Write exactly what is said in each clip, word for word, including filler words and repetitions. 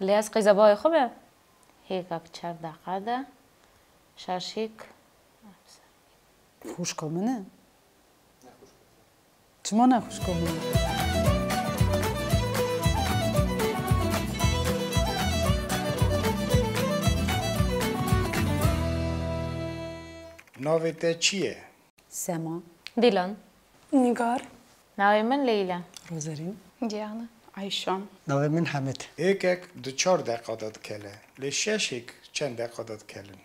Lê ez qîza bavê xwe be. Hêkek çar deqe de. Şaşîk. Xwişka min e. Çima ne xwişka min e? Navê te çi ye? Sema. Dîlan. Nîgar. Navê min Leyla. Rozerîn. Diana. Ayşan. Navê min Hemid. Hêkek di çar deqa de dikele. Lê şeşêk çend deqa de dikelin?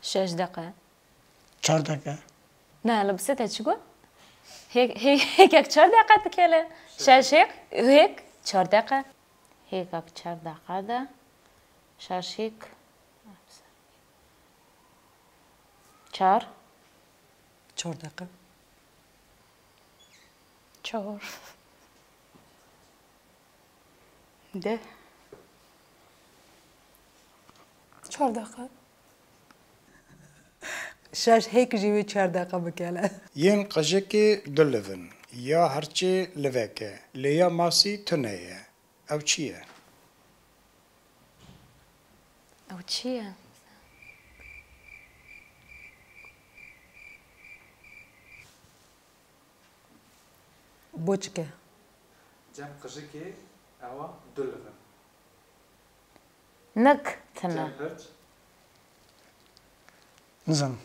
Şeş deqe. Çar deqe. Ne, li bi sê te çi got? Hêk, hêk, hêkek çar deqe dikele. Şeşêk, hêk çar deqe. Hêkek çar deqe de. Şeşêk. Çar. Çar deqe. Çar. Deh. Çar deqe. Şeş hêk jî wê çar deqe bikele. Yên qijikê du liv in. Ya hirçê livek e. Lê ya masî tune ye. Ew çi ye? Ew çi ye? Boçike. Cem qijikê ewa du liv in. Nik tine. Cem hirç. Nizam.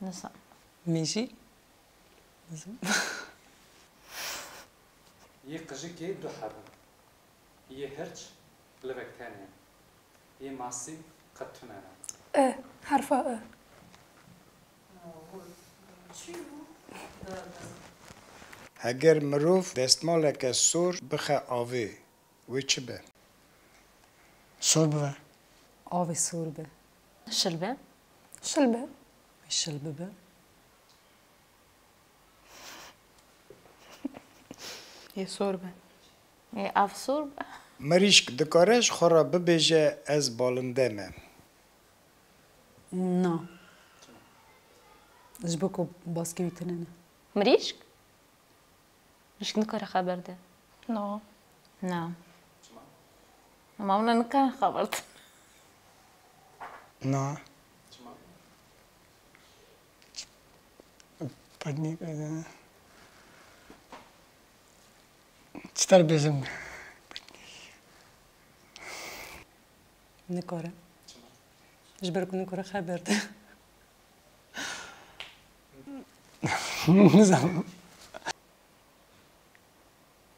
Nizam. Mêjî. Nizam. Yê qijikê du heb in. Yê hirç livek tenê. Yê masî qet tune ne. I, herfa I. Heger mirov destmaleke sor bixe avê, wê çi be? Sor bibe. Avê sor be. Şil be. Şil be. Şil bibe. Yê sor be. Yê av sor be. Mirîşk dikare ji xwe re bibêje, ez balinde me? Na. Ji bo ku baskê wî tune ne. Mirîşk? Mirîşk nikare xeber de. Na. Na. Çima? Ama hûn nikare xeber de. Na. Çima? Panik, e, çitar bêjim? Nikare. Çima? Ji ber ku nikare xeber de. Nizanim.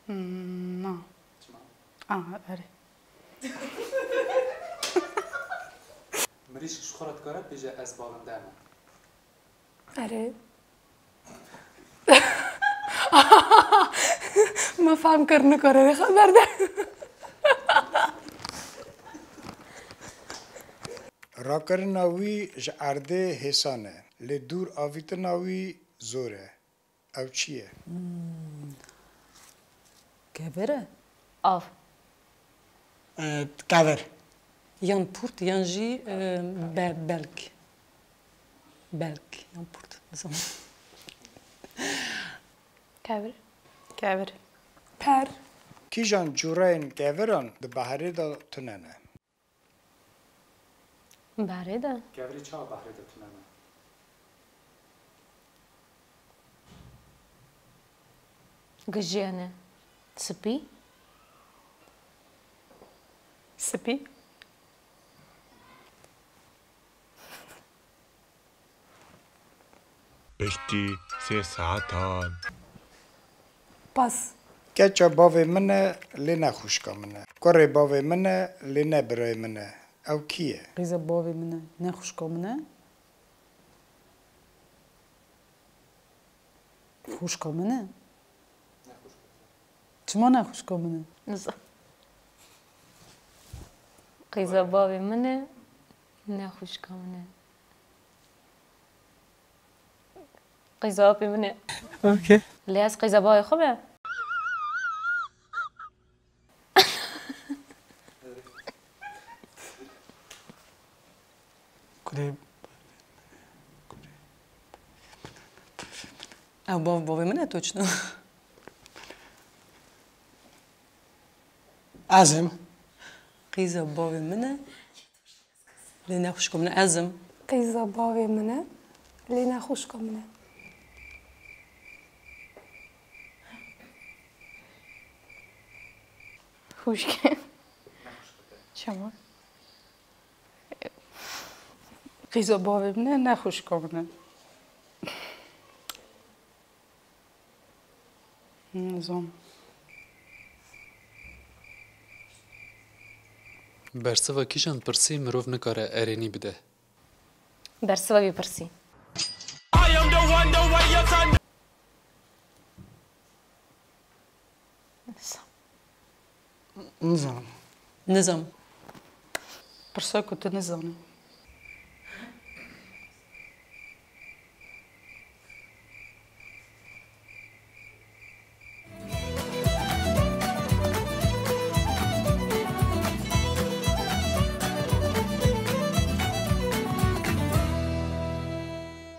Hmm, na. Çima? Aha, erê. Mirîşk ji xwe re dikare bêje, ez balinde me? Erê. Me fehm kir, nikare xeber de. Rakirina wî ji erdê hêsan e, lê dûr avîtina wî zor e. Ew çi ye? Hmm. Kevir e? Av. E, kevir. Yan purt yan jî, e, be-, belk. Belk yan purt. Nizanim. Kevir. Kevir. Per. Kîjan cûreyên keviran di behrê de tune ne? Behrê de. Kevirê çawa behrê de tune ne? Gijiyane. Spî. Spî. Piştî sê saetan. Pas. Keça bavê min e, lê ne xwişka min e. Kurê bavê min e, lê ne birayê min e. Ew kî ye? Qîza bavê min e, ne xwişka min e. Xwişka min e. Çima ne xwişka min e? Nizanim. Qîza bavê min e, ne xwişka min e. Qîza apê min e. Okey. Lê ez qîza bavê xwe be. Kurê. Ew bav bavê min e, toçno. Azim. Qîza bavê min e. Lê ne xwişka min e. Ez im. Qîza bavê min e. Lê ne xwişka min e. Xwişk e. Çima? Qîza bavê min e, ne xwişka min e. Nizam. Bersiva kîjan pirsî mirov nikare erênî bide? Bersiva vî pirsî. Nizam. Nizam. Pirsa ku tu nizanî.